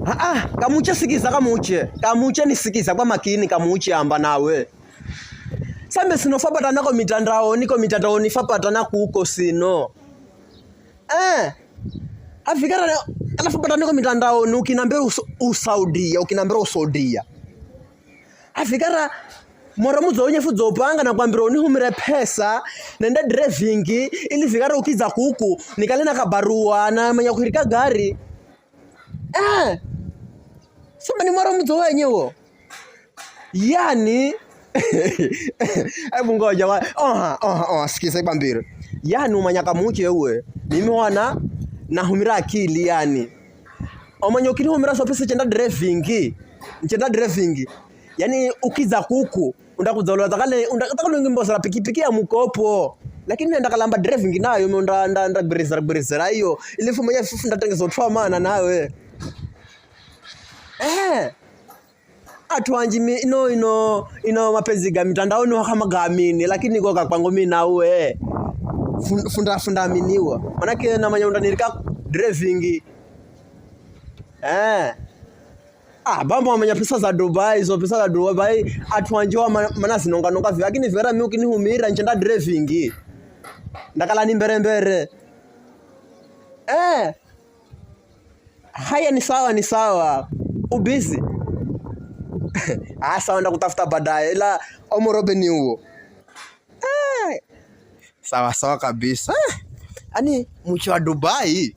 Ah, kamuche sikiza kamuche. Kamuche nisikiza kwa makini kamuche amba nawe. Sambe sino fapatana ko mitandaoni ko mitandaoni fapatana kuko sino. Eh. Afikara alafu patana ko mitandaoni ukinambira usaudia, ukinambira usaudia. Afikara mora mudzo fudzopanga nakwambira unihumire pesa nenda driving ili fikara ukiza kuku nikale na kabarua na manya kuhirika gari. Eh. Sema ni mora mudzo wenyewo. Yani hebu ngoja wa oha oha oha sikiza ibambiro. Yani umanya kamuche uwe. Mimi wana nahumira akili yani. Omanya ukinihumira so pesa chenda driving. Chenda driving. Yani ukiza kuku undakuzolola takale undatakale ngimbosera pikipiki ya mukopo. Lakini nenda kalamba driving nayo nda nda nda gwirizera gwirizera iyo ili fumo ya fufu ndatengeza utwa mana nawe. Eh. Atu anji mi ino ino ino mapenzi ga mitandaoni wakama gamini lakini kwa kwangu mimi nawe funda funda aminiwa manake namanya undanirika driving eh ah bamba wamenya pesa za Dubai zo pesa za Dubai atu anji wa mana zinonga nonga vi lakini vera mi ukinihumira nchenda driving ndakala ni mbere mbere eh haya ni sawa ubisi ah sawa ndakutafuta baadaye ila omorobe ni huo eh sawa sawa kabisa eh. Ani mchi wa Dubai.